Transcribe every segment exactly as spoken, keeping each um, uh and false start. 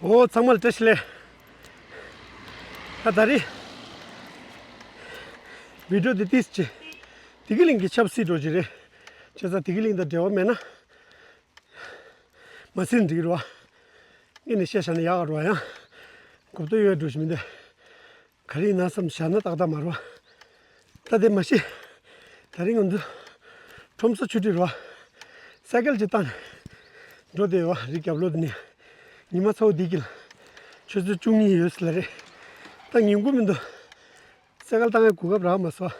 འོ་ཚང་མ་ལ་བཀྲ་ཤིས་བདེ་ལེགས། ད་ད་རེས་བི་ཌིའོ་འདི་ཏིས་ཅི་བདེ་སྐྱིད་གླིང་གི་ཆབ་སྲིད་འགྲོ་གི་རེད། བྱས་ཙང་བདེ་སྐྱིད་གླིང་དང་འབྲེལ་བ་མེད་ན་མ་ཟིན་འགྲིག་རོ། ངས་ནས་བཤད་བཞག་ན་ཡག་རོ། ཡང་གོ་བརྡ་ཡོད་འགྲོ་ཞིག་མི་འདུག་ག་རེ་ཡིན་ན་བསམ་བཞག་ན་ཏག་ཏག་མ་རེད་བ། ད་དེ་མ་གཞི་ད་རིང་ང་ཚོ་ཁྲོམ་ས་ཆུ་ཁྲིད་རོ། སའི་ཀལ་ཅིག་བཏང་ནས་འགྲོ་བསྡད་ཡོད་བ། རི་རྒྱབ་ལོགས་དེ་ནས་ཉི་མ་ཚ་བོ་འདི་དཀྱིལ་ཆུ་ཚོད་བཅུ་གཉིས་ཡོད་ས་ལ་རེད། ད་ཉིན་གུང་མི་འདུག་སའི་ཀལ་བཏང་ཡ་གོ་སྐབས་རག་མ་སོང་།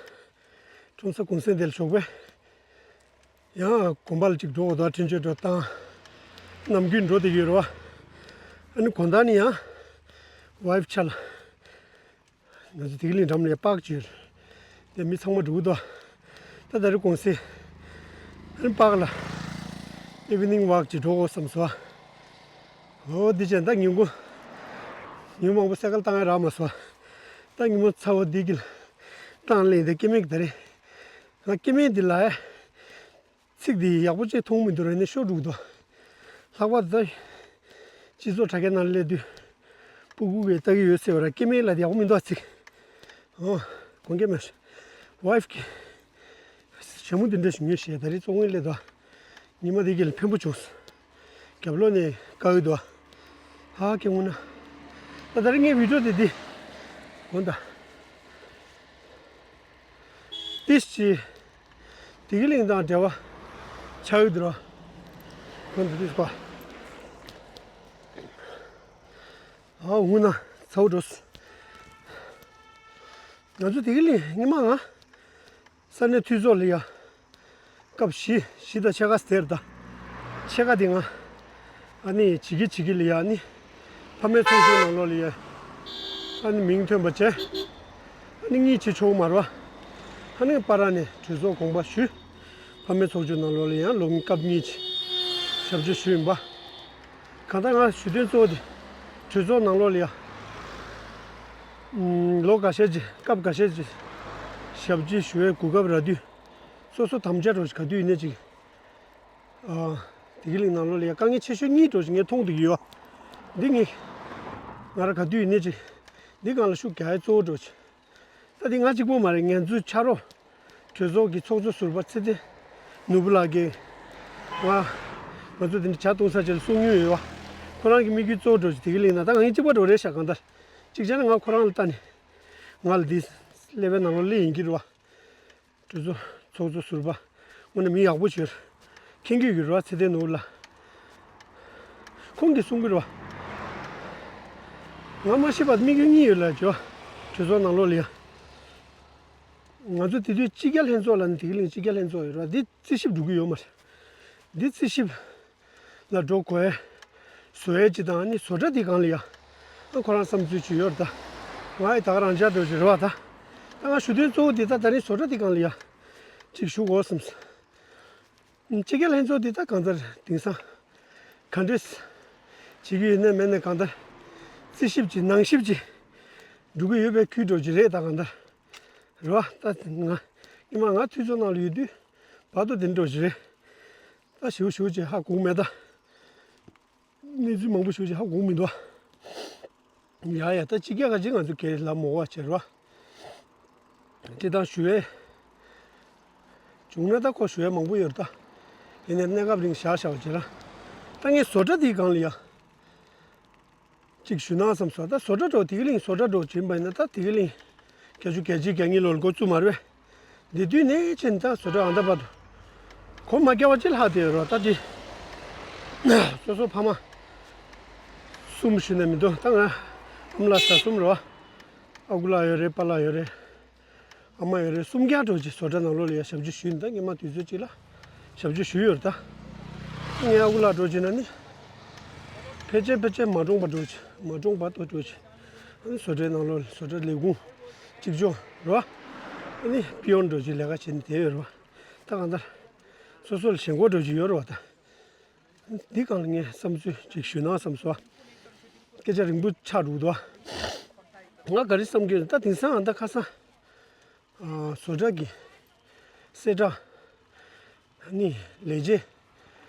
ཁྲོམ་ས་གུང་སེང་དེ་ལ་ཞོགས་པས། ཡང་དགོན་པ་ལ་ཅིག་འགྲོ་དགོས་དང་འཕྲིན་བཅོལ་འགྲོ་བཏང་། ནམ་རྒྱུན་འགྲོ་བསྡད་ཀྱི་ཡོད་རེད་བ། ཨ་ནི་དགོང་དག་ནི་ཡང་ཝའེ་ཕི་ཆ་ལ། ང་ཚོ་བདེ་སྐྱིད་གླིང་འགྲམ་ལ་ཡ་པཱརྐ་ཅིག་ཡོད་རེད། དེ་མི་ཚང་མ་འགྲོ་གི་འདུག་ད་ད་རེས་གུང་སེང་ཨ་ནི་པཱརྐ་ལ་ཨི་ཝི་ནིང་ཝོག་ཅིག་འགྲོ་དགོས་བསམ་སོང་། འོ་འདི་བྱས་ད་ཉིན་གུང་ཉིན་མང་པོ་སའི་ཀལ་བཏང་ཡ་རག་མ་སོང་། ད་ཉིན་མོ་ཚ་བོ་འདི་དཀྱིལ་བཏང་ལེན་དེ་སྐྱེ་དམན་གྱི་ད་རེས་ང་སྐྱེ་དམན་འདི་ལ་ཡ། ཚིག་འདི་ཡག་པོ་ཅིག་མཐོང་མི་འདུག་ར། ནི་ཤོར་འགྲོ་གི་འདུག་ལྷག་པར་དུ་སྤྱི་ཚོགས་དྲ་རྒྱ་ནང་སླེབས་དུས་སྤུ་གུ་གིས་ལྟ་གི་ཡོད་ཟེར་བ་ར། སྐྱེ་དམན་ལ་ཡག་པོ་མི་འདུག་ཚིག་ཨོ་དགོངས་འགལ་མེད། ཝའེ་ཕི་གི་ཞྭ་མོ་འདི་འདྲ་ཞིག་ཉོས་ཤག་ད་རེས་བཙོང་གིན་སླེབས་འདུག་ཉི་མ་འདི་གི་ལ་ཕན་པོ་བྱུང་སོང་། རྒྱབ་ལོགས་ནས་བཀག་གི་འདུག་ཧ་གི་འོང་ན། ད་ད་རེས་ངའི་བི་ཌིའོ་དེ་འདི་དགོངས་དག་ཏིས་ཅི། བདེ་སྐྱིད་གླིང་དང་འབྲེལ་བ་ཆགས་ཡོད་འདུག་ར། ཁོང་ཚོ་ཏིས་པ། ཨ་འུ་ན་ཚ་བོ་འགྲོ་སོང་། ང་ཚོ་བདེ་སྐྱིད་གླིང་སྔོན་མ་ང་ས་གནས་འཐུས་ཚོགས་ལ་ཡ། སྐབས་བཞི་བཞི་དང་ཕྱེད་ཀ་ཟེར་ད། ཕྱེད་ཀ་དེ་ང་ཨ་ནི་བྱེད་ཀྱི་བྱེད་ཀྱི་ལ་ཡ་ཨ་ནི་ཕ་མའི་ཚོགས་ཆུང་ནང་ལོགས་ལ་ཡ་ཨ་ནི་མིང་ཐོན་པ་བྱས། ཨ་ནི་གཉིད་ཆེ་ཆོག་མ་རེད་བ། ཨ་ནི་པ་ར་ནས་གྲོས་ཚོགས་དགོངས་པ་ཞུས། ཕ་མའི་ཚོགས་ཆུང་ནང་ལོགས་ལ་ཡང་ལོ་ངོ་སྐབས་གཉིས་ཀྱི་ཞབས་ཕྱི་ཞུས་ཡིན་པ། གང་ལྟར་ང་ཞུ་དོན་གཙོ་བོ་དེ་གྲོས་ཚོགས་ནང་ལོགས་ལ་ཡ། ལོ་འགའ་ཤས་ཀྱི་སྐབས་འགའ་ཤས་ཀྱི་ཞབས་ཕྱི་ཞུ་བའི་གོ་སྐབས་རག་དུས། སོ་སོ་དམ་བཅའ་འདྲ་བོ་ཞིག་ག་དུས་ཡིན་ནའི་ཅིག་ཨ། བདེ་སྐྱིད་གླིང་ནང་ལོགས་ལ་ཡ་དཀའ་ངལ་ཆེ་ཤོས་གཉིས་འདྲ་བོ་ཞིག་ངས་མཐོང་བསྡད་ཀྱི་ཡོད། འདི་ངས་ང་རང་ག་དུས་ཡིན་ནའི་ཅིག་འདི་སྒང་ལ་ཤུགས་རྒྱག་ཡ་གཙོ་བོ་འདྲ་བོ་ཞིག་ད་འདི་ང་གཅིག་པོ་མ་རེད། ང་ཚོའི་ཕྱག་རོགས་གྲོས་ཚོགས་ཀྱི་ཚོགས་གཙོ་ཟུར་པ་ཚེ་བརྟན་ནོར་བུ་ལགས་ཀྱིས་ང་ང་ཚོ་འདི་འདྲ་ཇ་བཏུང་ས་ཅིག་ལ་གསུང་མྱོང་ཡོད་བ། ཁོ་རང་གི་དམིགས་ཡུལ་གཙོ་བོ་འདྲ་བོ་ཞིག་བདེ་སྐྱིད་གླིང་ན་ད་ང་གཉིས་གཅིག་པ་འདྲ་བོ་རེད་ཤག་གང་ལྟར་གཅིག་བྱས་ན་ང་ཁོ་རང་ལ་ལྟ་ནས་ང་ལ་འདི་ཀླད་པའི་ནང་ལོགས་སླེབས་ཡིན་གྱི་རེད་བ། གྲོས་ཚོགས་ཚོགས་གཙོ་ཟུར་པ་དངོས་གནས་མི་ཡག་པོ་ཞིག་མཁྱེན་གྱི་ཡོད་རེད་བ། ཚེ་བརྟན་ནོར་བུ་ལགས། ཁོང་གིས་གསུང་གི་རེད་བ། ང་མ་ཤེས་པ་དམིགས་ཡུལ་གཉིས་ཡོད་ལབ་ཀྱི་བ། གྲོས་ཚོགས་ནང་ལོགས་ལ་ཡ། ང་ཚོ་དེ་དུས་སྤྱི་རྒྱ་ལྷན་ཚོགས་ལ་ནི་བདེ་སྐྱིད་གླིང་སྤྱི་རྒྱ་ལྷན་ཚོགས་ཡོད་རེད་བ། འདི་རྩིས་ཞིབ་འགྲོ་གི་ཡོད་མ་རེད། འདི་རྩིས་ཞིབ་ལ་འགྲོ་དགོས། བཟོ་ཡས་ཅིག་དང་ནི་བཟོ་གྲྭ་འདི་སྒང་ལ་ཡ། ཨ་ཁོ་རང་བསམ་ཚུལ་ཅིག་ཡོད་རེད་ད། ང་ཨེ་ད་ག་རང་འཇགས་འགྲོ་ཅིག་རེད་བ་ད། ད་ང་ཞུ་དོན་གཙོ་བོ་འདི་ད་ད་རིང་བཟོ་གྲྭ་འདི་སྒང་ལ་ཡ། ཅིག་ཞུ་དགོས་བསམ་སོང་། སྤྱི་ཁྱབ་ལྷན་ཚོགས་འདི་ད་གང་ལྟར་དེང་སང་ག་འདྲས་བྱེད་ཀྱི་ཡོད་ནས་མེད་ནས་གང་ལྟར་རྩིས་ཞིབ་ཅིག་ནང་ཞིབ་ཅིག་འགྲོ་གི་ཡོད་པའི་ཁུལ་འགྲོ་ཅིག་རེད་ད་གང་ལྟར། རེད་བ། ད་ང་ཉི་མ་ང་འཐུས་ཚོགས་ནང་ལ་ཡོད་དུས་བར་དུ་དེ་འདྲ་ཞིག་རེད། ད་ཞིའུ་ཞིའུ་ཅིག་ཧ་གོ་མེད་ད། གནས་ཚུལ་མང་པོ་ཞིག་ཅིག་ཧ་གོ་མི་འདུག་ཡ་ཡ་ད་སྤྱི་རྒྱ་ག་ཅིག་ང་ཚོ་གའི་ལ་མོ་བ་བྱེད་རོ། དེ་དང་ཞུ་བའི་བྱུང་ན་ད་ཁོ་ཞུ་བའི་མང་པོ་ཡོད་ད། ཡིན་ནའི་གནས་སྐབས་རིང་བཞག་བཞག་བྱེད་ར། ད་ངས་བཟོ་གྲྭ་དེའི་སྒང་ལ་ཡ། གཅིག་ཞུ་ན་བསམ་སོང་། ད་བཟོ་གྲྭ་འགྲོ་བདེ་སྐྱིད་གླིང་བཟོ་གྲྭ་འགྲོ་བྱིན་པ་ཡིན་ན་ད་བདེ་སྐྱིད་གླིང་བརྒྱད་ཅུ་གྱ་གཅིག་གྱ་གཉིས་ལོར་འགོ་བཙུགས་མ་རེད་པས། འདི་དུས་ནས་ཕྱིན་ད་བཟོ་གྲྭ་ཨ་མདའ་བར་དུ་གོ་མ་བརྒྱབ་པ་ཅིག་ལྷག་བསྡད་ཡོད་རེད་བ། ད་དེ་སོ་སོ་ཕ་མ་གསུམ་ཞུས་ནས་མི་འདུག་ད་ང་ཨ་མ་ལགས་བཟའ་གསུམ་རེད་བ། ཨ་ཁུ་ལགས་ཡོད་རེད། པཱ་ལགས་ཡོད་རེད། ཨ་མ་ཡོད་རེད། སུམ་བརྒྱ་འགྲོ་ཅིག་བཟོ་གྲྭ་ནང་ལོགས་ལ་ཡ་ཞབས་ཕྱི་ཞུས་ནས་ད་སྔོན་མ་དུས་ཚོད་ཅིག་ལ་ཞབས་ཕྱི་ཞུས་ཡོད་རེད་ད། ངའི་ཨ་ཁུ་ལགས་འགྲོ་ཅིག་ན་ནི་ཕལ་ཆེར་ཕལ་ཆེར་མ་གྲོངས་པ་འགྲོ་ཅིག་མ་གྲོངས་བར་དུ་འགྲོ་ཅིག་ཨ་ནི་བཟོ་གྲྭའི་ནང་ལོགས་ལ་བཟོ་གྲྭ་ལས་ཁུངས་གཅིག་ལྕོགས་རེད་བ། ཨ་ནི་པི་ཡོན་འགྲོ་ཅིག་ལས་ཀ་བྱས་ནས་བསྡད་ཡོད་རེད་བ། ད་གང་ལྟར་སོ་སོ་ལ་ཞེན་ཁོག་འགྲོ་ཅིག་ཡོད་རེད་བ་ད། འདི་སྒང་ལ་ངས་བསམ་ཚུལ་ཅིག་ཞུས་ན་བསམ་སོང་། སྐད་ཆ་རིང་པོ་ཆགས་འགྲོ་གི་འདུག་ང་ག་རེ་བསམ་གྱི་ཡོད་ད་དེང་སང་ཨ་ད་ཁ་སང་ཨ་བཟོ་གྲྭ་གི་གསལ་བསྒྲགས་ནི་ལས་བྱེད་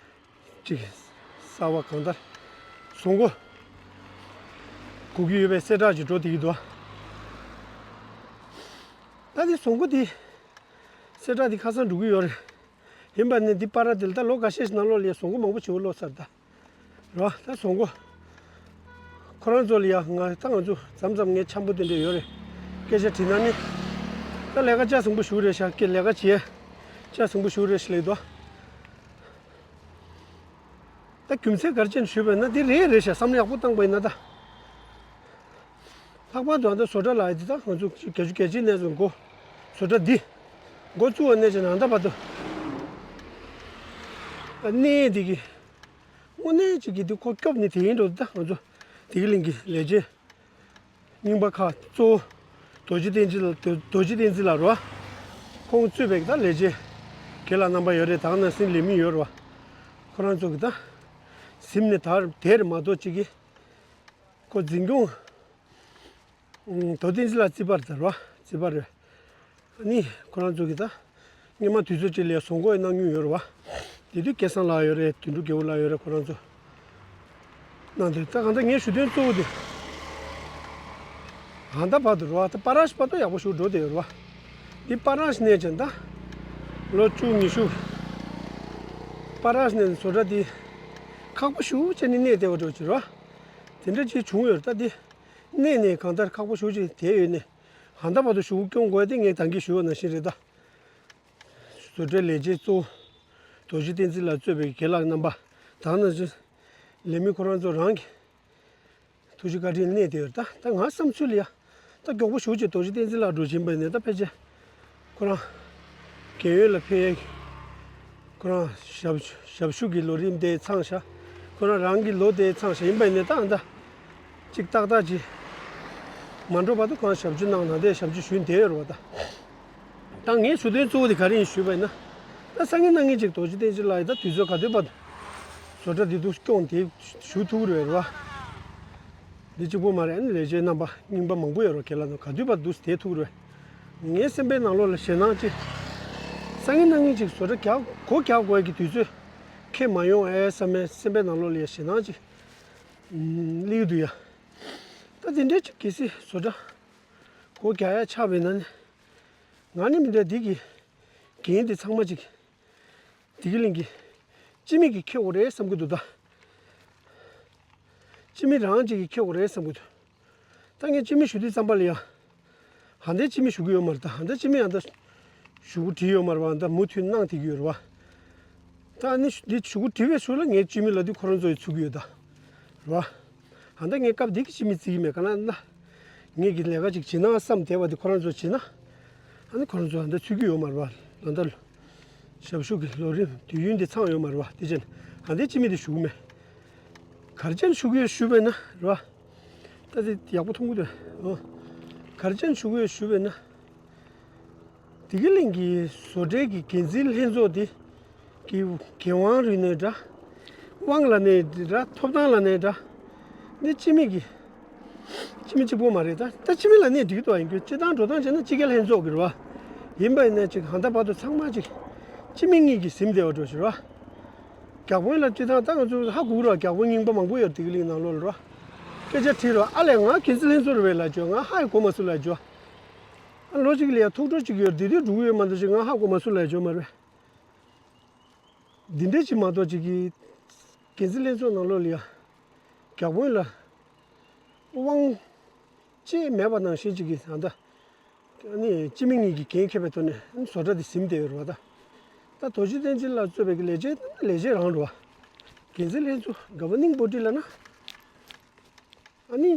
ཅིག་གསར་བ་གང་ལྟར་བཟོ་འགོ་ སྒུག་གི་ཡོད་པའི་གསལ་བསྒྲགས་ཅིག་འགྲོ་བསྡད་ཀྱི་འདུག་ད་འདི་བཟོ་འགོ་འདི་གསལ་བསྒྲགས་འདི་ཁ་སང་འགྲོ་གི་ཡོད་རེད། ཡིན་པ་ནི་འདི་པར་འདི་ལ་ད་ལོ་འགའ་ཤས་ཤིག་ནང་ལོགས་ལ་ཡ་བཟོ་འགོ་མང་པོ་བྱེད་པ་ལོག་ཚར་ད། རོ། ད་བཟོ་འགོ་ཁོ་རང་ཚོ་ལ་ཡ་ང་ད་ང་ཚོ་མཚམས་མཚམས་ངས་འཆམ་པོ་དེ་འདྲ་ཡོད་རེད། སྐད་ཆ་དྲིས་ན་ནི། ད་ལས་ཀ་ལྕགས་ཟིང་པོ་ཞུ་རེད་ཤག་ཀྱེ་ལས་ཀ་བྱེད། ལྕགས་ཟིང་པོ་ཞུ་རེད་ཤག་ལེགས་འདུག་ད་རྒྱུ་མཚན་ག་རེ་བྱས་ནས་ཞུས་པ་ཡིན་ན་འདི་རེད་རེད་ཤག་བསམ་བློ་ཡག་པོ་བཏང་པ་ཡིན་ན་ད། ལྷག་པར་དུ་ཨ་ད་བཟོ་གྲྭ་ལ་ཡ་འདི་ད་ང་ཚོ་བརྒྱད་ཅུ་གྱ་གཅིག་ནས་བཟུང་འགོ་བཟོ་གྲྭ་འདི་འགོ་བཙུགས་པ་ནས་བྱས་ནས་ད་བར་དུ་གནས་འདི་གི་དངོས་གནས་ཅིག་གི་འདི་ཁོ་སྐྱོབ་ནི་དེ་ཡིན་འགྲོ། ད་ང་ཚོ་བདེ་སྐྱིད་གླིང་གི་ལས་བྱེད་རྙིང་པ་ཁག་གཙོ་བོ་རྡོ་རྗེ་བསྟན་འཛིན་ལགས། རྡོ་རྗེ་བསྟན་འཛིན་ལགས་རེད་བ། ཁོང་གཙོས་པའི་ད་ལས་བྱེད་རྒན་ལགས་རྣམ་པ་ཡོད་རེད། ད་ག་ནང་བཞིན་ལས་མི་ཡོད་རེད་བ། ཁོ་རང་ཚོ་གི་ད་གཟིམ་ནས་ད་དེར་མ་གཏོགས་ཅིག་གི་ཁོ་འཛིན་སྐྱོང་། ཨུམ། རྡོ་བསྟན་འཛིན་ལགས་རྩིས་པ་རེད་བ། རྩིས་པ་རེད། ཨ་ནི་ཁོ་རང་ཚོ་གི་ད་སྔོན་མ་དུས་ཚོད་ཅིག་ལ་བཟོ་འགོ་གནང་མྱོང་ཡོད་རེད་བ། དེ་དུས་སྐལ་བཟང་ལགས་ཡོད་རེད། དོན་གྲུབ་རྒྱལ་པོ་ལགས་ཡོད་རེད། ཁོ་རང་ཚོ་གནང་དུས་ད་གང་ལྟར་ངའི་ཞུ་དོན་གཙོ་བོ་དེ་ཨ་ད་བར་དུ་རེད་བ། ད་པར་ར་ཤི་བར་དུ་ཡག་པོ་ཞིག་འགྲོ་བསྡད་ཡོད་རེད་བ། འདི་པར་ར་ཤི་ནས་ཀྱང་ད་ལོ་བཅུ་ཉི་ཤུ་པར་ར་ཤི་ནས་བཟོ་གྲྭ་འདི་ཁག་པོ་ཞེ་པོ་བྱས་ནས་གནས་བསྡད་པ་འདྲ་བོ་ཅིག་རེད་བ། དེ་འདྲ་ཅིག་བྱུང་ཡོད་རེད། ད་འདི་གནས་ནས་གང་ལྟར་ཁག་པོ་ཞེ་པོ་ཅིག་བསྡད་ཡོད་ནས་ཨ་ད་བར་དུ་ཞུ་སྐྱོང་དགོས་དེ་ངས་ད་གིན་ཞུས་པ་ནང་བཞིན་རེད་ད། བཟོ་གྲྭའི་ལས་བྱེད་གཙོ་བོ་རྡོ་རྗེ་བསྟན་འཛིན་ལགས་གཙོས་པའི་རྒན་ལགས་རྣམ་པ་དང་ནང་བཞིན་ལས་མི་ཁོ་རང་ཚོ་རང་གི་ཐུགས་རྗེ་བཀའ་དྲིན་གནས་བསྡད་ཡོད། ད་ད་ང་བསམ་ཚུལ་ལ་ཡ་ད་མགྱོགས་པོ་ཞེ་པོ་ཅིག་རྡོ་རྗེ་བསྟན་འཛིན་ལགས་འགྲོ་བཞིན་པ་ཡིན་ན་ད་ཕལ་ཆེར་ཁོ་རང་རྒན་ཡོལ་ལ་ཕེབས་ཡས་ཁོ་རང་ཞབས་ཞབས་ཞུ་གི་ལོ་རིམ་དེ་ཚང་ཤག་ཁོ་རང་རང་གི་ལོ་དེ་ཚང་ཤག་ཡིན་པ་ཡིན་ན་ད་ཨ་ད་ཅིག་ཏག་ཏག་ཅིག་མ་འགྲོ་བར་དུ་ཁོ་རང་ཞབས་ཞུ་གནང་ན་དེ་ཞབས་ཞུ་ཞུས་བསྡད་ཡོད་རེད་བ་ད། ད་ངའི་ཞུ་དོན་གཙོ་བོ་དེ་ག་རེ་ཡིན་ཞུས་པ་ཡིན་ན། ད་སང་ཉིན་གནངས་ཉིན་ཅིག་རྡོ་རྗེ་བསྟན་འཛིན་ལགས་ཡིན་ད་དུས་ཚོད་ག་དུས་བར་དུ་བཟོ་གྲྭ་འདི་འདུག་སྐྱོང་དེ་ཞུ་ཐུབ་རེད་བ། འདི་གཅིག་པོ་མ་རེད། ཨ་ནི་ལས་བྱེད་རྣམ་པ་རྙིང་པ་མང་པོ་ཡོད་རེད། ཁྱེད་ལ་ནི་ག་དུས་བར་དུ་བསྡད་ཐུབ་རེད། ངའི་སེམས་པའི་ནང་ལོགས་ལ་ཞེད་སྣང་ཅིག་སང་ཉིན་གནངས་ཉིན་ཅིག་བཟོ་གྲྭ་རྒྱག་སྒོ་རྒྱག་དགོས་ཀྱི་དུས་ཚོད་ཁེལ་མ་ཡོང་ཨེ་བསམ་མེད་སེམས་པའི་ནང་ལོགས་ལ་ཡ་ཞེད་སྣང་ཅིག་སླེབས་ཀྱི་འདུག་ཡ། ད་དེ་འདྲའི་ཅིག་གལ་སྲིད་བཟོ་གྲྭ་སྒོ་རྒྱག་ཡ་ཆགས་པ་ཡིན་ན་ནི་ང་ནི་མི་འདྲ་འདི་གི་འགན་འདི་ཚང་མ་ཅིག་བདེ་སྐྱིད་གླིང་གི་སྤྱི་མི་གིས་འཁྱེར་དགོས་རེད་བསམ་གྱི་འདུག་ད་སྤྱི་མི་རང་ཅིག་གིས་འཁྱེར་དགོས་རེད་བསམ་གྱི་འདུག་ད་ངས་སྤྱི་མི་ཞུ་དུས་ཙམ་པ་ལ་ཡ་ཧ་འདའི་སྤྱི་མི་ཞུ་གི་ཡོད་མ་རེད། ད་ཧ་འདའི་སྤྱི་མི་ཨ་ད་ཞུ་སྒོ་བྲིས་ཡོད་མ་རེད་བ། ཨ་ད་མུ་མཐུད་གནང་བསྡད་ཀྱི་ཡོད་རེད་བ། ད་ཨ་ནི་འདི་ཞུ་སྒོ་བྲིས་པའི་ཞོར་ལ་ངས་སྤྱི་མི་ལབ་དུས་ཁོ་རང་ཚོ་ཡི་ཚུད་ཀྱི་ཡོད་ད་རེད་བ། ཨ་ད་ངས་སྐབས་འདི་གི་སྤྱི་མི་བརྩི་གི་མེད། ག་ན་ན་ངས་ཀྱི་ལས་ཀ་ཅིག་བྱེད་ན་བསམ་བསྡད་པ་འདི་ཁོ་རང་ཚོ་བྱེད་ན་ཨ་ནི་ཁོ་རང་ཚོ་ཨ་ད་ཚུད་ཀྱི་ཡོད་མ་རེད་བ། ཨ་ད་ཞབས་ཞུ་གི་ལོ་རིམ་དུས་ཡུན་འདི་ཚང་ཡོད་མ་རེད་བ། དེ་བྱས་ན་ཨ་འདའི་སྤྱི་མི་འདི་ཞུ་གི་མེད། ག་རེ་བྱས་ན་ཞུ་གི་ཡོད་ཞུས་པས་ན་རེད་བ། ད་དེ་ཡག་པོ་མཐོང་གི་འདུག་ཨོ། ག་རེ་བྱས་ན་ཞུ་གི་ཡོད་ཞུས་པས་ན། བདེ་སྐྱིད་གླིང་གི་བཟོ་གྲྭའི་གི་འགན་འཛིན་ལྷན་ཚོགས་དེ་གི་འགན་དབང་རིག་ནས་འདྲ། དབང་ལ་ནས་འདྲ། ཐོབ་ཐང་ལ་ནས་འདྲ། འདི་སྤྱི་མི་གི་སྤྱི་མི་གཅིག་པོ་མ་རེད། ད་ད་སྤྱི་མི་ལ་ནས་འགྲིག་འདུག་ཡིན་རྒྱུ་སྤྱི་བཏང་འགྲོ་སྟངས་བྱས་ན་སྤྱི་ཁྱབ་ལྷན་ཚོགས་ཀྱི་རེད་བ། ཡིན་པ་ཡིན་ན་ཅིག་ཧ་ད་བར་དུ་ཚང་མ་ཅིག་སྤྱི་མི་གཉིས་ཀྱིས་ཟིན་བསྡད་པ་འགྲོ་ཞིག་རེད་བ། རྒྱ་དཔོན་ལ་སྤྱི་བཏང་ད་ང་ཚོ་ཧ་གོ་གི་རེད་བ། རྒྱ་དཔོན་རྙིང་པ་མང་པོ་ཡོད་བདེ་སྐྱིད་གླིང་ནང་ལོགས་ལ་རེད་བ། སྐད་ཆ་དྲིས་རེད་བ། ཨ་ལས་ང་འགན་འཛིན་ལྷན་ཚོགས་རེད་བས་ལབ་བྱོས། ང་ཧ་ཡི་གོ་མ་སོང་ལབ་བྱོས། ཨ་ལོ་གཅིག་ལ་ཡ་ཐུགས་སྤྲོ་གཅིག་ཡོད་དེ་དུས་འགྲོ་གི་ཡོད་མ་གཏོགས་ཅིག་ང་ཧ་གོ་མ་སོང་ལབ་བྱོས་མ་རེད། འདི་འདྲས་ཅིག་མ་གཏོགས་ཅིག་གི་འགན་འཛིན་ལྷན་ཚོགས་ནང་ལོགས་ལ་ཡ་རྒྱ་དཔོན་ལ་དབང་ཅིག་མེད་པ་ནང་བཞིན་ཅིག་གི་ད་ལྟ་ཨ་ནི་སྤྱི་མི་གཉིས་ཀྱི་འགན་འཁྱེར་བའི་ཐོག་ནས་བཟོ་གྲྭ་དེ་ཟིན་བསྡད་ཡོད་རེད་བ། ད་ད་རྡོ་རྗེ་བསྟན་འཛིན་ལགས་གཙོས་པའི་གི་ལས་བྱེད་ལས་བྱེད་རང་རེད་བ། འགན་འཛིན་ལྷན་ཚོགས་ག་བ་ནིང་པོ་ཏི་ལ་ན། ཨ་ནི།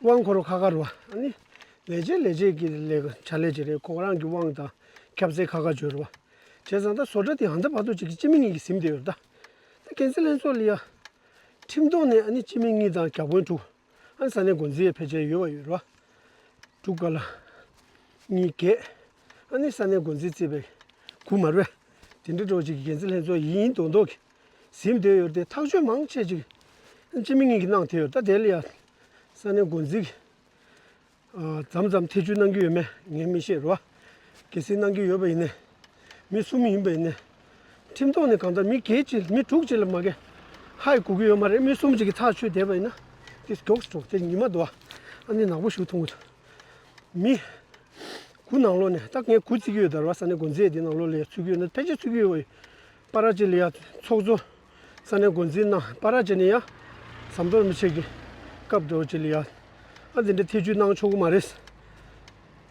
དབང་ཁོ་རང་ཁ་ཁ་རུ་བ། ཨ་ནི། ལས་བྱེད་ལས་བྱེད་ཀྱི་ལས་ཀ་བྱ་ལས་བྱེད་རེད། ཁོ་རང་གི་དབང་དང་ཁྱབ་ཚད་ཁ་ཁ་བརྗོད་རུ་བ། བྱས་ཙང་ད་བཟོ་གྲྭ་དེ་ཧ་འདའ་བར་དུ་ཅིག་གི་སྤྱི་མི་གཉིས་ཀྱིས་ཟིན་བསྡད་ཡོད་རེད་ད། ད་འགན་འཛིན་ལྷན་ཚོགས་ལ་ཡ། ཁྲིམས་ཐོག་ནས་ཨ་ནི་སྤྱི་མི་གཉིས་དང་རྒྱ་དཔོན་དྲུག་ཨ་ནི་ས་གནས་འགོ་འཛིན་ཡ་ཕལ་ཆེར་ཡོད་པ་ཡོད་རེད་བ། དྲུག་ག་ལ། གཉིས་བརྒྱད། ཨ་ནི་ས་གནས་འགོ་འཛིན་བརྩིས་པའི་དགུ་མ་རེད་པས། དེ་འདྲ་འགྲོ་ཅིག་གི་འགན་འཛིན་ལྷན་ཚོགས་ཡིན་མདོག་མདོག་གི་ཟིན་བསྡད་ཡོད་རེད་དེ། ཐག་གཅོད་མང་ཆེ་ཅིག་སྤྱི་མི་གཉིས་ཀྱིས་གནང་བསྡད་ཡོད། ད་དེ་ལ་ཡ་ས་གནས་འགོ་འཛིན་གྱིས་ཨ་མཚམས་མཚམས་ཐེ་བྱུས་གནང་གི་ཡོད་མེད་ངས་མི་ཤེས་རོ། གལ་སྲིད་གནང་གི་ཡོད་པ་ཡིན་ནའི་མི་གསུམ་ཡིན་པ་ཡིན་ནའི་ཁྲིམས་ཐོག་ནས་གང་ལྟར་མི་བརྒྱད་ཅིག་མི་དྲུག་ཅིག་ལ་མ་གི་ཧ་ཡི་གོ་གི་ཡོད་མ་རེད། མི་གསུམ་ཅིག་གིས་ཐག་ཆོད་བསྡད་པ་ཡིན་ན་ དེ་མགྱོགས་སུ་འགྲོ་དེ་ཉི་མ་འདུག་ཨ། ཨ་ནི་ནག་པོ་ཞིག་མཐོང་གི་འདུག་མི་གུ་ནང་ལོགས་ནས་ད་ངས་གུ་བརྩི་གི་ཡོད་ད་ར་བ། ས་གནས་འགོ་འཛིན་དེ་ནང་ལོགས་ལ་ཡ་ཚུད་ཀྱི་ཡོད་ན་ཕལ་ཆེར་ཚུད་ཀྱི་ཡོད་པ་ཡོད། པ་ར་ཅི་ལ་ཡ་ཚོགས་གཙོ་ས་གནས་འགོ་འཛིན་ནང་པ་ར་ཅི་ནས་ཡ་ཟམ་གདོང་རིན་པོ་ཆེ་གི་སྐབས་འགྲོ་ཅི་ལ་ཡ་ཨ་འདི་འདྲ་ཐེ་བྱུས་གནང་ཆོག་གི་མ་རེད།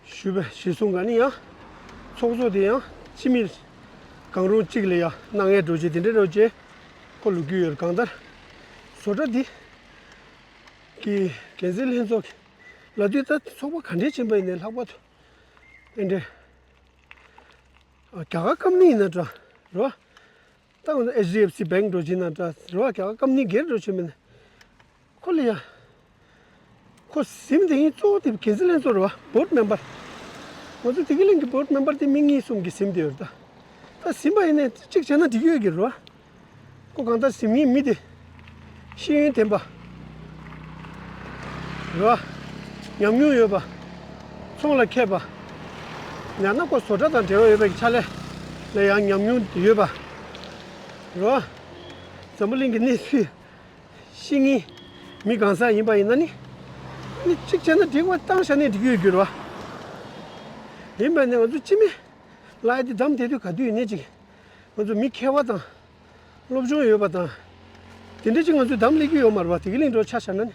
ཞུས་པ་གཞིར་བཟུང་ག་ནི་ཡང་། ཚོགས་གཙོ་དེ་ཡང་སྤྱི་མི་གང་རུང་གཅིག་ལ་ཡང་གནང་ངེས་འགྲོ་ཅེས་དེ་འདྲའི་འགྲོ་ཅེས་ཁོ་ལུག་རྒྱུ་ཡོད་གང་ལྟར། བཟོ་གྲྭ་འདི་གི་འགན་འཛིན་ལྷན་ཚོགས་ལ་དུས་ད་ཚོགས་པ་ག་འདྲའི་ཕྱིན་པ་ཡིན་ནའི་ལྷག་པར་དུ་དེ་འདྲའི་རྒྱ་གར་ཀམ་ནི་ཡིན་ན་འདྲ་རོ། ད་ང་ཚོ་ཨེཆ་ཌི་ཨེཕ་སི་བེང་འགྲོ་ཕྱིན་ན་འདྲ་རོ། རྒྱ་གར་ཀམ་ནི་སྒེར་འགྲོ་ཕྱིན་མིན། ཁོ་ལ་ཡ། ཁོ་ཟིན་དེ་ཡིན་གཙོ་བོ་དེ་འགན་འཛིན་ལྷན་ཚོགས་རེད་བ། བོར་ཌི་མེམ་བར། ང་ཚོ་བདེ་སྐྱིད་གླིང་གི་བོར་ཌི་མེམ་བར་དེ་མི་གཉིས་གསུམ་གྱིས་ཟིན་དེ་ཡོད་རེད་ད། ད་ཟིན་པ་ཡིན་ནའི་གཅིག་བྱས་ན་འགྲིག་གི་ཡོད་ཀྱི་རེད་བ། ཁོ་གང་ལྟར་ཟིན་མཁན་མི་དེ། ཤེས་ཡོན་ལྡན་པ། རེད་བ། ཉམས་མྱོང་ཡོད་པ། ཚོང་ལ་མཁས་པ། ཡང་ན་ཁོ་བཟོ་གྲྭ་དང་འབྲེལ་བ་ཡོད་པའི་ཕྱག་ལས་ལ་ཡང་ཉམས་མྱོང་ཡོད་པ། རེད་བ། འཛམ་བུ་གླིང་གི་གནས་ཚུལ་ཤེས་མཁན་མི་གང་ཟག་ཡིན་པ་ཡིན་ན་ནི། ནི་གཅིག་བྱས་ན་འགྲིག་པ་བཏང་བཞག་ནས་འགྲིག་གི་ཡོད་རྒྱུ་རེད་བ། ཡིན་པ་ནི་ང་ཚོ་སྤྱི་མི་ལ་ཡ་དེ་འདམ་དེ་དུས་ག་དུས་ཡིན་ནའི་ཅིག་ང་ཚོ་མི་མཁས་པ་དང་། སློབ་སྦྱོང་ཡོད་པ་དང་། དེ་འདྲ་ཅིག་ང་ཚོས་འདམ་སླེབས་ཀྱི་ཡོད་མ་རེད་བ། བདེ་སྐྱིད་གླིང་འགྲོ་ཆ་བཞག་ན་ནི།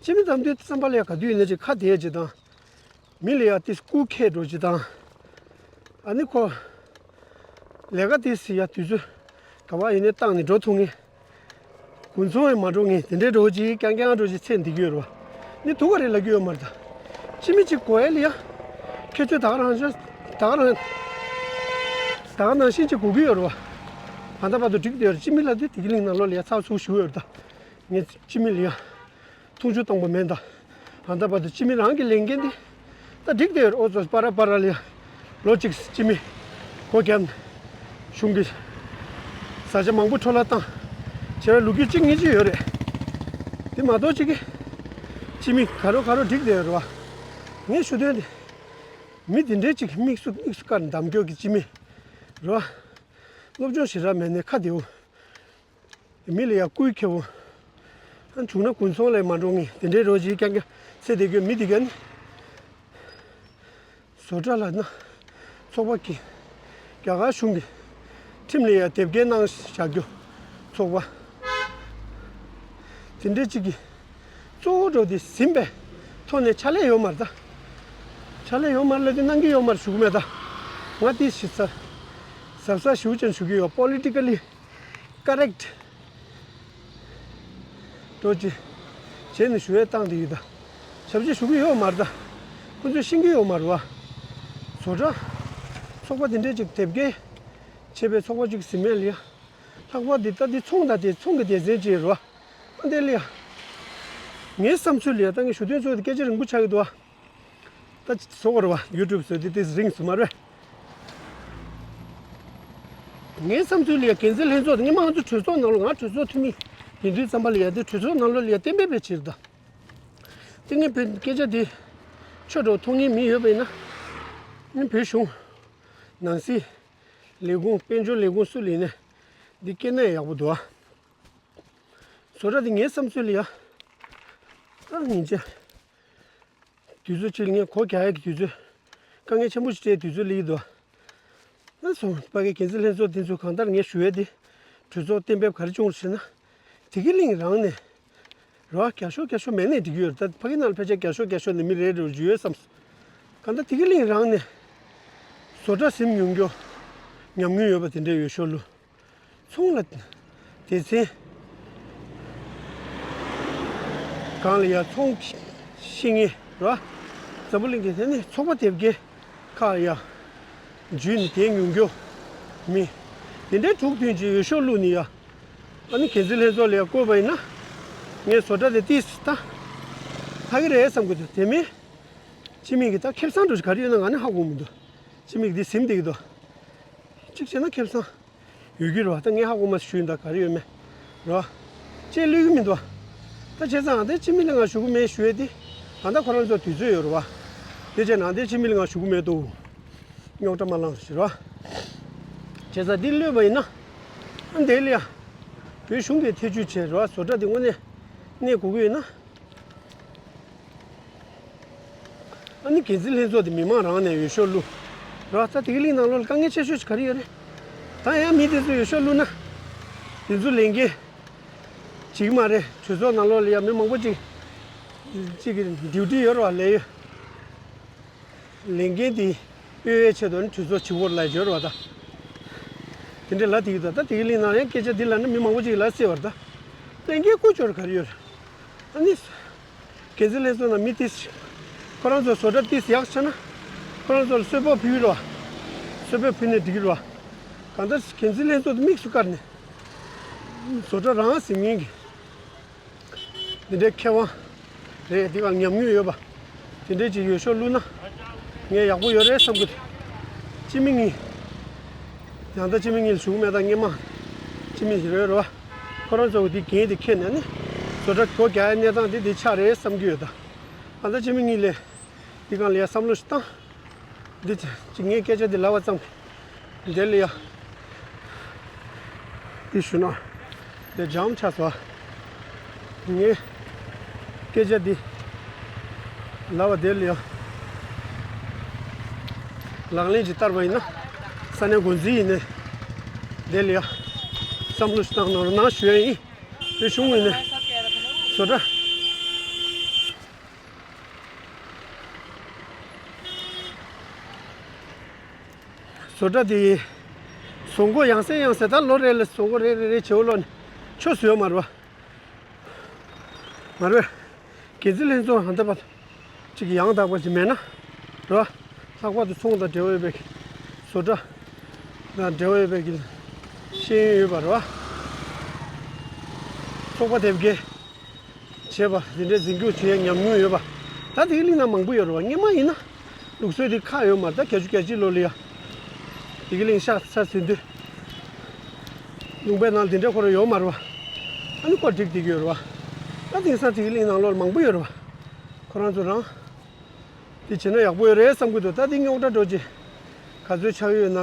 སྤྱི་མི་འདམ་དུས་བསམ་པ་ལ་ཡ་ག་དུས་ཡིན་ནའི་ཅིག་ཁ་བདེ་ཅིག་དང་། མི་ལ་ཡ་ཏིས་སྐུ་མཁས་འགྲོ་ཅིག་དང་། ཨ་ནི་ཁོ། ལས་ཀ་དེ་སི་ཡ་དུས་ཚོད་ག་བ་ཡིན་ནའི་བཏང་ནས་འགྲོ་ཐུབ་ངེས། དགུན་ཚོང་ཡང་མ་འགྲོ་ངེས་དེ་འདྲའི་འགྲོ་ཅིག་རྐྱང་རྐྱང་འགྲོ་ཅིག་ཚེ་འདི་གི་ཡོད་རེད་བ། ནི་དུ་ག་རེ་ལབ་ཀྱི་ཡོད་མ་རེད་ད། སྤྱི་མི་གཅིག་གོ་ཡ་ལ་ཡ། ཁྱེད་ཚོས་ད་ག་རང་ཤ་ད་ག་རང་། ད་ག་ནང་བཞིན་གཅིག་གོ་གི་ཡོད་རེད་བ། ད་ལྟ་བར་དུ་འགྲིག་བསྡད་ཡོད་རེད། སྤྱི་མི་ལ་དེ་བདེ་སྐྱིད་གླིང་ནང་ལོགས་ལ་ཡ་ཚགས་ཚུད་ཞུ་ཡོད་རེད་ད། ངས་སྤྱི་མི་ལ་ཡ། མཐོང་ཆུང་བཏང་པ་མེད་ད། ཨ་ད་བར་དུ་སྤྱི་མི་རང་གི་ལས་འགན་དེ། ད་འགྲིག་བསྡད་ཡོད་རེད། ཨོ་ཙོ་པ་ར་པ་ར་ལ་ཡ། ལོ་གཅིག་སྤྱི་མི། སྒོ་བརྒྱབ་ནས། གཞུང་གི། བཟའ་བཅའ་མང་པོ་འཕྲོ་བརླག་བཏང་། བྱས་པའི་ལོ་རྒྱུས་གཅིག་གཉིས་ཅིག་ཡོད་རེད། དེ་མ་གཏོགས་གཅིག་གི། སྤྱི་མི་ག་རོ་ག་རོ་འགྲིག་བསྡད་ཡོད་རེད་བ། ངས་ཞུ་དོན་དེ། མི་དེ་འདྲའི་གཅིག་དམིགས་སུ་དམིགས་སུ་བཀར་ནས་གདམ་སྐྱོར་གྱི་སྤྱི་མི། རེད་བ། སློབ་སྦྱོང་ཞེ་དྲག་མེད་ནའི་ཁ་བདེ་བོ། མི་ལ་ཡ་སྐུའི་ཁེ་བོ། ཨ་བྱུང་ན་དགུན་ཚོང་ལས་མ་འགྲོ་ངེས་དེ་འདྲའི་རོ་ཅིག་རྐྱང་རྐྱང་ཚེ་བསྡད་རྒྱུ་མི་དེ་ག་ནི། བཟོ་གྲྭ་ལབ་ན། ཚོགས་པ་གི། རྒྱ་གར་གཞུང་གི། ཁྲིམས་ལ་ཡ་དེབ་སྐྱེལ་གནང་བཞག་རྒྱུ། ཚོགས་པ། དེ་འདྲའི་ཅིག་གི། གཙོ་བོ་འགྲོ་དེ་ཟིན་པའི། ཐོག་ནས་ཕྱག་ལས་ཡོད་མ་རེད་ད། ཕྱག་ལས་ཡོད་མ་རེད་ལབ་དུས་གནང་གི་ཡོད་མ་རེད་ཞུ་གི་མེད་ད། ང་དེ་ཞིག་ས། གཟབ་གཟབ་ཞུ་ཅན་ཞུ་གི་ཡོད། པོ་ལི་ཊི་ཀ་ལི། ཀ་རེག་ཊི། འགྲོ་ཅི། བྱས་ནས་ཞུ་ཡས་བཏང་དེ་ཡོད་ད། ཞབས་ཕྱི་ཞུ་གི་ཡོད་མ་རེད་ད། ཁོ་ཚོས་ཤེས་ཀྱི་ཡོད་མ་རེད་བ། བཟོ་གྲྭ། ཚོགས་པ་དེ་འདྲས་ཅིག་དེབ་སྐྱེལ། བྱས་པའི་ཚོགས་པ་ཅིག་ཟིན་མེད་ལ་ཡ། ལྷག་པར་དེ་ལྟ་དེ་ཚོང་དང་དེ་ཚོང་གི་སྡེ་ཚན་ཅིག་རེད་བ། ཨ་འདྲས་ལ་ཡ། ངའི་བསམ་ཚུལ་ལ་ཡ་ད་ངས་ཞུ་དོན་ཚོ་དེ་སྐད་ཆ་རིང་པོ་ཆགས་ཀྱི་འདུག་བ། ད་བཟོ་བར་བ་ཡུ་ཊུབ་བཟོས་ཏེ་དེ་རིང་སུ་མ་རེད། ངའི་བསམ་ཚུལ་ལ་ཡ་འགན་འཛིན་ལྷན་ཚོགས་དེ་སྔོན་མ་ང་ཚོ་གྲོས་ཚོགས་ནང་ལ་ང་གྲོས་ཚོགས་འཐུས་མི་ཡིན་དུས་ཙམ་པ་ལ་ཡ་དེ་གྲོས་ཚོགས་ནང་ལོགས་ལ་ཡ་གཏན་འབེབས་བྱས་ཕྱིར་ད། དེ་ངས་བོད་སྐད་ཆ་དེ་ཆོས་གྲོགས་མཐོང་མཁན་མི་ཡོད་པ་ཡིན་ན། ནི་བོད་གཞུང་ནང་སྲིད་ལས་ཁུངས་དཔལ་འབྱོར་ལས་ཁུངས་སུ་ལས་ནས་འདི་སྐྱེལ་ན་ཡག་པོ་འདུག་ཨ། བཟོ་གྲྭ་དེ་ངའི་བསམ་ཚུལ་ལ་ཡ། ཨ་ཉིན་བྱེད། དུས་ཚོད་གཅིག་ལ་ངས་གོ་རྒྱག་ཡག་གི་དུས་ཚོད། དཀའ་ངལ་ཆེན་པོ་ཞིག་འཕྲད་དུས་ཚོད་སླེབས་ཀྱི་འདུག་ཨ་སོང་ཕ་གི་འགན་འཛིན་ལྷན་ཚོགས་དེ་ཚོས་གང་ལྟར་ངས་ཞུ་ཡས་དེ། གྲོས་ཚོགས་གཏན་འབེབས་ག་རེ་བྱུང་ཟེར་ན། བདེ་སྐྱིད་གླིང་རང་ནས། རོ་རྒྱ་ཤོག་རྒྱ་ཤོག་མེད་ནས་འགྲིག་གི་ཡོད་རེད་ད། ཕ་གི་ནང་ལ་ཕལ་ཆེར་རྒྱ་ཤོག་རྒྱ་ཤོག་ནས་མི་རེ་རེར་འཇུ་ཡོད་བསམ། གང་ལྟར་བདེ་སྐྱིད་གླིང་རང་ནས། བཟོ་གྲྭ་ཟིན་མྱོང་རྒྱུ། ཉམས་མྱོང་ཡོད་པ་དེ་འདྲའི་འོས་ཤོག་བླུགས། ཚོང་ལ། སྡེ་ཚན། གང་ལ་ཡ་ཚོང་ཤེས་ངེས་ར། འཛམ་བུ་གླིང་གི་དེ་ནི་ཚོགས་པ་དེབ་སྐྱེལ་ཁག་ཡ། འཇུས་ནས་དེ་ཉུང་རྒྱུ། མི། དེ་འདྲའི་དྲུག་བདུན་གྱི་འོས་ཤོག་བླུགས་ནས་ཡ། ཨ་ནི་འགན་འཛིན་ལྷན་ཚོགས་ལ་ཡ་བསྐོས་པ་ཡིན་ན། ངས་བཟོ་གྲྭ་དེ་ཏིས་ད། ཧ་གི་རེད་བསམ་གི་འདུག་དེ་མིན། སྤྱི་མི་གི་ད་ཁེ་བཟང་འགྲོ་ག་རེ་ཡོད་ན་ང་ནི་ཧ་གོ་མི་འདུག་སྤྱི་མི་གི་འདི་ཟིན་བསྡད་ཀྱི་འདུག་གཅིག་བྱས་ན་ཁེ་བཟང་། ཡོད་ཀྱི་རེད་བ། ད་ངས་ཧ་གོ་མ་ཞུས་ད་ག་རེ་ཡོད་མེད་རེད་བ། ཅེས་ལོས་ཀྱི་མི་འདུག་བ། ད་བྱས་ཙང་ཨ་ད་སྤྱི་མི་ལ་ང་ཞུ་གི་མེད་ཞུ་ཡས་དེ། ཨ་ད་ཁོ་རང་ཚོ་དུས་ཚོད་ཡོད་རེད་བ། དེ་བྱས་ན་ཨ་ད་སྤྱི་མི་ལ་ང་ཞུ་གི་མེད་འདུག་རྙོག་དྲ་མ་ལངས་ཞེས་རེད་བ། བྱས་ཙང་འདི་ལོས་པ་ཡིན་ན། ཨ་འདས་ལ་ཡ། བོད་གཞུང་གིས་ཐེ་བྱུས་བྱས་རེད་བ། བཟོ་གྲྭ་འདི་དངོས་གནས་གནས་དགོས་ཀྱི་ཡོད་ན། ཨ་ནི་འགན་འཛིན་ལྷན་ཚོགས་དེ་མི་མང་རང་ནས་འོས་ཤོག་བླུགས། ར་ད་དེ་གི་གླིང་ནང་ལོགས་ལ་དཀའ་ངལ་ཆེ་ཤོས་ཤིག་ག་རེ་ཡོད་རེད། ད་ཡང་མི་དེ་ཚོ་འོས་ཤོག་བླུགས་ན། དེ་ཚོ་ལས་འགན་བྱེད་ཀྱི་མ་རེད། གྲོས་ཚོགས་ནང་ལོགས་ལ་ཡང་མི་མང་པོ་ཅིག་ཅིག་གི་ཌིའུ་ཊི་ཡོད་ར་བ། ལས་ཡོད། ལས་འགན་དེ་ཨེ་ཡོད་ཆེད་དུ་ནི་གྲོས་ཚོགས་བྱེད་དགོས་ལ་ཡོད་ར་བ་ད། དེ་འདྲའི་ལ་དེ་གི་ད་ད་དེ་གི་གླིང་ནང་ཡང་སྐད་ཆ་འདི་ལ་ནི་མི་མང་པོ་ཅིག་ལ་གསལ་བར་ད། ལས་འགན་ཀུ་ཅོར་ག་རེ་ཡོད་རེད། ཨ་ནི། འགན་འཛིན་ལྷན་ཚོགས་ནང་མི་དེ། ཁོ་རང་ཚོ་བཟོ་གྲྭ་ཏིས་ཡག་ཆགས་ན། ཁོ་རང་ཚོ་ལ་གསོལ་ཕོགས་ཕུལ་རོགས། གསོལ་ཕོགས་ཕུལ་ནས་འགྲིག་གི་རོགས། གང་ལྟར་འགན་འཛིན་ལྷན་ཚོགས་དེ་དམིགས་སུ་བཀར་ནས། བཟོ་གྲྭ་རང་ཟིན་མཁན་གྱི། འདི་འདྲའི་མཁས་དབང་རེད། འདི་ག་ཉམས་མྱོང་ཡོད་པ། དེ་འདྲའི་ཅིག་འོས་ཤོག་བླུགས་ན། ངས་ཡག་པོ་ཡོད་རེད་བསམ་གི་འདུག་སྤྱི་མི་གཉིས། ད་ལྟ་སྤྱི་མི་གཉིས་ལ་ཞུ་གི་མེད་ད་སྔོན་མ། སྤྱི་མི་ཞིག་རེད་རོ། ཁོ་རང་ཚོ་གི་འདི་འགན་དེ་འཁྱེར་ནས་ནི། བཟོ་གྲྭ་སྒོ་རྒྱག་ཡའི་གནས་སྟངས་དེ་འདི་ཆགས་རེད་བསམ་གྱི་ཡོད་ད། ད་ལྟ་སྤྱི་མི་གཉིས་ལས། འདི་སྒང་ལ་ཡ་བསམ་བློ་ཞིག་བཏང་། འདི་ཅི་ངའི་སྐད་ཆ་འདི་ལབ་པ་ཙམ་གྱིས། འདི་ལ་ཡ། འདི་ཞུ་ན། འདི་འཇམ་ཆགས་སོང་། ངའི་སྐད་ཆ་འདི་ལབ་པ་འདི་ལ་ཡ། ལག་ལེན་ཅིག་བསྟར་བ་ཡིན་ན། ས་གནས་འགོ་འཛིན་ཡིན་ནའི། འདི་ལ་ཡ། བསམ་བློ་ཞིག་བཏང་གནང་རོགས་གནང་ཞུ་ཡ་ཡིན། དེ་གཞུང་ངོས་ནས་བཟོ་གྲྭ། བཟོ་གྲྭ་དེ་བཟོ་འགོ་ཡང་སེ་ཡང་སེ་ད་ལོ་རེ་ལ་བཟོ་འགོ་རེ་རེ་རེ་བྱེད་འོ་ལོ་ནི་ཆོས་སུ་ཡོད་མ་རེད་བ། མ་རེད། འགན་འཛིན་ལྷན་ཚོགས་ཧ་ད་པ་ཅིག་ཡང་དག་པ་ཅིག་མེད་ན་རེད་བ། ལྷག་པར་དུ་ཚོང་དང་འབྲེལ་བ་ཡོད་པའི་བཟོ་གྲྭ་དང་འབྲེལ་བ་ཡོད་པའི་ཤེས་ཡོན་ཡོད་པ་རེད་བ། ཚོགས་པ་དེབ་སྐྱེལ། བྱས་པ་དེ་འདྲའི་འཛིན་སྐྱོང་བྱེད་ཡ་ཉམས་མྱོང་ཡོད་པ། ད་དེ་གི་གླིང་ན་མང་པོ་ཡོད་རེད་བ། སྔོན་མ་ཡིན་ན་ལུགས་སྲོལ་དེ་ཁག་ཡོད་མ་རེད། ད་བརྒྱད་ཅུ་གྱ་གཅིག་ལོ་ལ་ཡ་དེ་གི་གླིང་ཤག་ས་ཟིན་དུས་ལུང་པའི་ནང་དེ་འདྲ་ཁོ་ར་ཡོད་མ་རེད་བ། ཨ་ནི་ཁོ་འགྲིག་བསྡད་ཀྱི་ཡོད་རེད་བ། ད་དེང་སང་དེ་གི་གླིང་ནང་ལོགས་ལ་མང་པོ་ཡོད་རེད་བ། ཁོ་རང་ཚོ་རང་དེ་བྱས་ན་ཡག་པོ་ཡོད་རེད་བསམ་གྱི་འདུག་ད་དེ་རྙོག་དྲ་འགྲོ་རྗེས་ག་ཚོད་ཆགས་ཡོད་ན།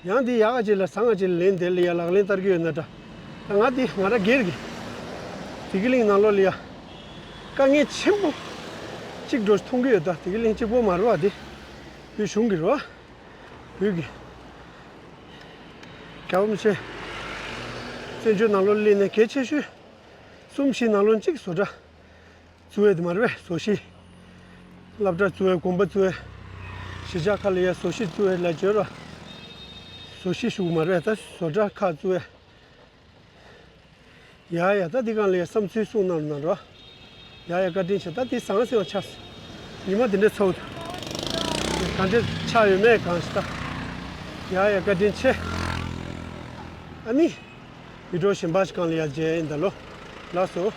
ཡང་འདི་ཡག་ག་ཅིག་ལ་བཟང་ག་ཅིག་ལ་ལན་དེ་ལ་ཡ་ལག་ལེན་བསྟར་གྱི་ཡོད་ན་འདྲ། ད་ང་འདི་ང་རང་སྒེར་གྱི་བདེ་སྐྱིད་གླིང་ནང་ལོགས་ལ་ཡ་དཀའ་ངལ་ཆེན་པོ་གཅིག་འགྲོ་མཐོང་གི་ཡོད། ད་བདེ་སྐྱིད་གླིང་གཅིག་པོ་མ་རེད་བ། འདི་བོད་གཞུང་གི་རེད་བ། བོད་ཀྱི་རྒྱལ་བ་རིན་པོ་ཆེ་བཙན་བྱོལ་ནང་ལོགས་སླེབས་ནས་གལ་ཆེ་ཤོས་གསུམ་བཞི་ནང་ལོགས་གཅིག་བཟོ་གྲྭ་བཙུགས་ཡས་དེ་མ་རེད་པས། བཟོ་གཞི། སློབ་གྲྭ་བཙུགས་ཡས། དགོན་པ་བཙུགས་ཡས། གཞིས་ཆགས་ཁག་ལ་ཡ་བཟོ་གཞི་བཙུགས་ཡས་ལ་བརྗོད་ར། བཟོ་གཞི་ཞུ་གི་མ་རེད། ད་བཟོ་གྲྭ་ཁག་བཙུགས་ཡས། ཡ་ཡ་ད་འདི་སྒང་ལ་ཡ་བསམ་ཚུལ་གསུངས་གནང་གནང་རོགས། ཡ་ཡ་བཀའ་དྲིན་ཆེ། ད་འདི་ཟང་ཟིང་ཆགས་སོང་། ཉི་མ་འདི་འདྲ་ཚ་བོ་འདུག་ག་འདྲ་ཆགས་ཡོད་མེད་གང་ཤེས་ད། ཡ་ཡ་བཀའ་དྲིན་ཆེ། ཨ་ནི། བི་ཌི་ཡོ་གཞན་པ་ཞིག་སྒང་ལ་ཡ་མཇལ་ཡིན་ད་ལོ། ལགས་སོ།